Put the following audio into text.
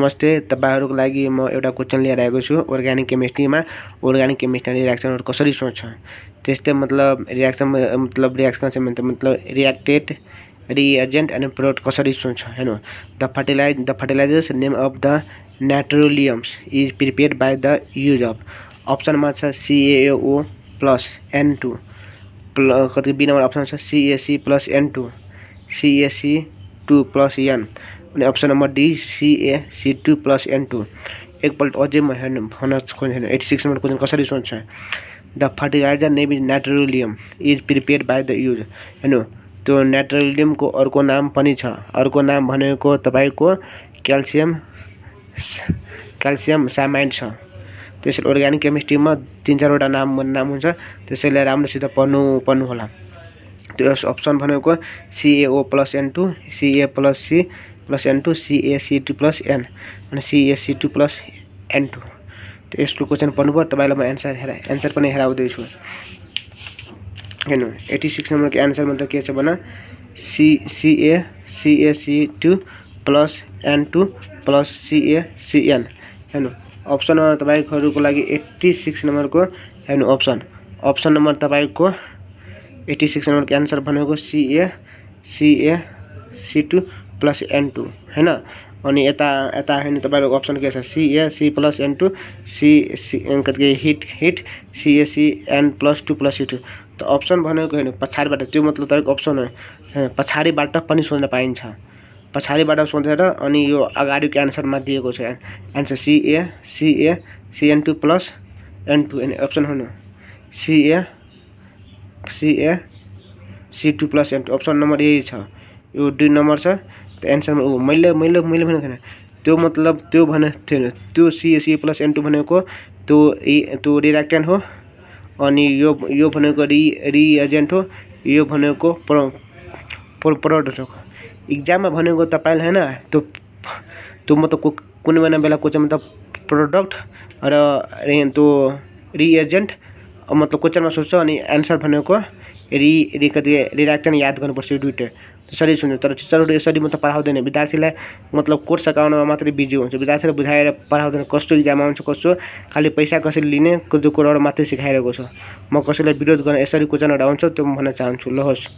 नमस्ते, तपाईहरुको लागि म एउटा क्वेशन लिएर आएको छु। अर्ग्यानिक केमिस्ट्रीमा अर्ग्यानिक केमिस्ट्री रिएक्सनहरु कसरी सोच्छ त्यस्तै मतलब रिएक्सन चाहिँ मतलब रिएक्टेड रिएजेंट एन्ड प्रोडक्ट कसरी सोच्छ हैन। The fertilisers name of the nitrolims is prepared by the use of अप्सनमा छ CaO प्लस N2 कति बी नम्बर अप्सन छ CaC plus N2 CaC2 plus N अनि option number D CaC2 plus N2। एकपल्ट अझै म हेर्नु भन्न खोजेन 86 नम्बर क्वेशन कसरी सोच्छ। The fertilizer name is nitrolim is prepared by the use हैन। त्यो नाइट्रोलियमको अर्को नाम पनि छ। अर्को नाम भनेको तपाईको क्याल्सियम सामाइड छ। त्यसैले अर्ग्यानिक केमिस्ट्रीमा 3-4 वटा नाम हुन्छ, त्यसैले राम्रोसित पढ्नु होला। त्यो अप्सन भनेको CaO plus N2 Ca plus C plus N2 CaC2 plus N अनि CaC2 प्लस N2। त्यो यसको क्वेशन पढ्नुभयो। तपाईलाई म एन्सर पनि हेराउँदै छु हैन। 86 नम्बरको एन्सरमा त के छ भने CaC2 plus N2 plus CaCN हैन। अप्सनमा तपाईहरुको लागि 86 नम्बरको हैन अप्सन नम्बर तपाईको 86 नम्बरको एन्सर भनेको CaC2 प्लस N2 हैन। अनि यता हैन तपाईहरुको अप्सन के छ CaC प्लस N2 कति hit CaCN plus 2 plus C2। त अप्सन भनेको हैन पछाडीबाट त्यो मतलब तपाईको अप्सन हो पछाडीबाट पनि सोच्न पाइन्छ। पछाडीबाट सोचेर अनि यो अगाडिको एन्सरमा दिएको छ एन्सर CaCN2 प्लस N2 अनि अप्सन हो CaC2 plus N2 option number यही छ। यो 2 नम्बर छ। त एन्सरमा मैले भनेको छैन त्यो मतलब त्यो भने थिएन। त्यो CaC प्लस N2 भनेको त्यो रिएक्टेन्ट हो अनि यो भनेको रिएजेन्ट हो, यो भनेको प्रोडक्ट हो। एक्जाममा भनेको तपाईले हैन त्यो मतलब कुनै बेला क्वेशन मतलब प्रोडक्ट र त्यो रिएजेन्ट मतलब क्वेशनमा सोच्छ अनि एन्सर भनेको रिएक्टेन्ट याद गर्नुपर्छ। यो दुईटै त्यसरी सुन्नु। तर टिचरहरुले यसरी मतलब पढाउँदैन विद्यार्थीलाई मतलब कोड सकाउनमा मात्रै बिजी हुन्छ। विद्यार्थीले बुझाएर पढाउँदैन। कस्तो एक्जाम आउँछ कस्तो खाली पैसा कसरी लिने त्यो कुराहरु मात्रै सिकाइरहेको छ। म कसैलाई विरोध गर्न यसरी क्वेशनहरु आउँछ त्यो म भन्न चाहन्छु। ल होस्।